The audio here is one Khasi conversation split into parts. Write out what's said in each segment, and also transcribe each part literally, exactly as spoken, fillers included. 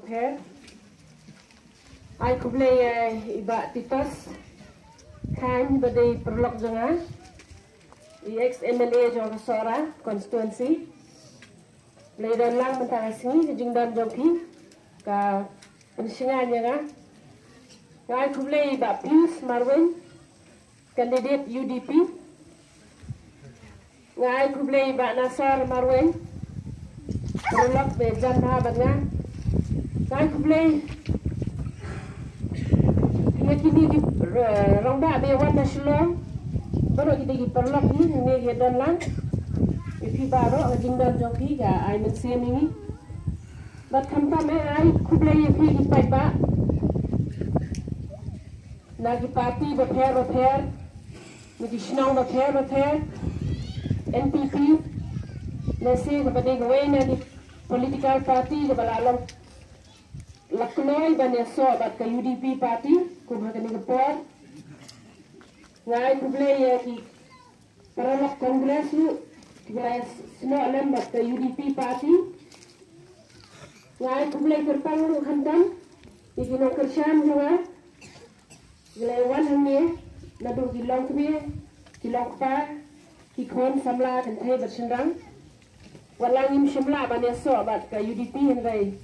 Pher. Ai khublei ïa i Bah Titos Khan ba dei paralok jong nga, i ex M L A jong ka Sohra constituency. Blei don lang mynta ka sngi, ka jingdon jong phi ka pynshngaiñ ïa nga. Nga ai khublei i Bah Pius Marwein, candidate U D P. Nga ai khublei i Bah Nasar Marwein, paralok ba jan bha bad nga. Nga ai khublei ïa kine ki, eh, rangbah ba ïa wan na Shillong. Baroh ki dei ki paralok hi, hangne ki don lang. Ïa phi baroh, ka jingdon jong phi ka ai mynsiem ïa ngi. Bad khamtam eh ai khublei ïa phi ki paidbah na ki party bapher bapher, na ki shnong bapher bapher, N P P, lehse kaba dei kawei na ki political party kaba la long, la kloi ban ïasoh bad ka U D P party kum ha kane ka por. Nga ai khublei ïa ki paralok Congress ruh kiba la snoh lem bad ka U D P party. Nga ai khublei kyrpang ruh khamtam ïa ki nongkyrshan jong nga kiba la wan hangne, naduh ki longkmie, ki longkpa, ki khun samla kynthei bad shynrang. Wat la ngim shym lah ban ïasoh bad ka U D P hynrei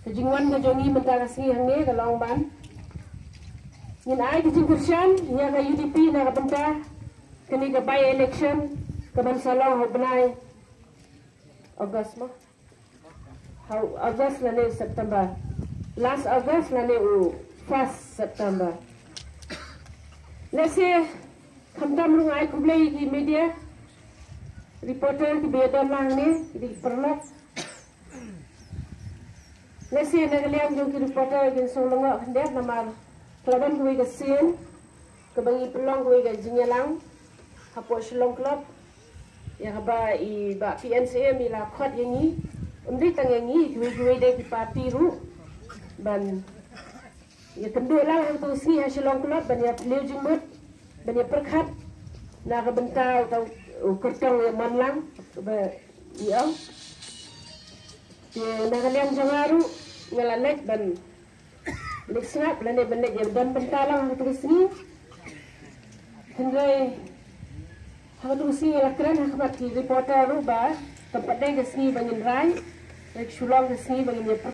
ka jingwan ka jong ngi mynta ka sngi hangne ka long ban ngin ai ka jingkyrshan ïa ka U D P na ka bynta kane ka by election kaban sa long ha u bnai August mo? Ha u August lane September. Last August lane u first September. Lehse khamtam ruh nga ai khublei ïa ki media reporter kiba ïa don lang ne, ki dei ki paralok. Lehse na ka liang jong ki reporter kin sngewlyngngoh khyndiat namar ka la don kawei ka sien kaba ngi pynlong kawei ka jingïalang hapoh Shillong Club, ïa kaba i Bah P N C M i la khot ïa ngi. Ym dei tang ïa ngi, kiwei kiwei de ki party ruh ban ïakynduh lang ha kato ka sngi ha Shillong Club ban ïa phylliew jingmut, ban ïa pyrkhat na ka bynta uta u kyrtong ïa man lang ba i ong. Te na ka liang jong nga ruh nga la leit ban leit sngap lane ban leit ïa don bynta lang ha kato ka sngi. Hynrei ha kato ka sngi nga la kren ha khmat ki reporter ruh ba kam pat dei ka sngi ba ngin rai, hynrei ka shu long ka sngi ba ngin ïa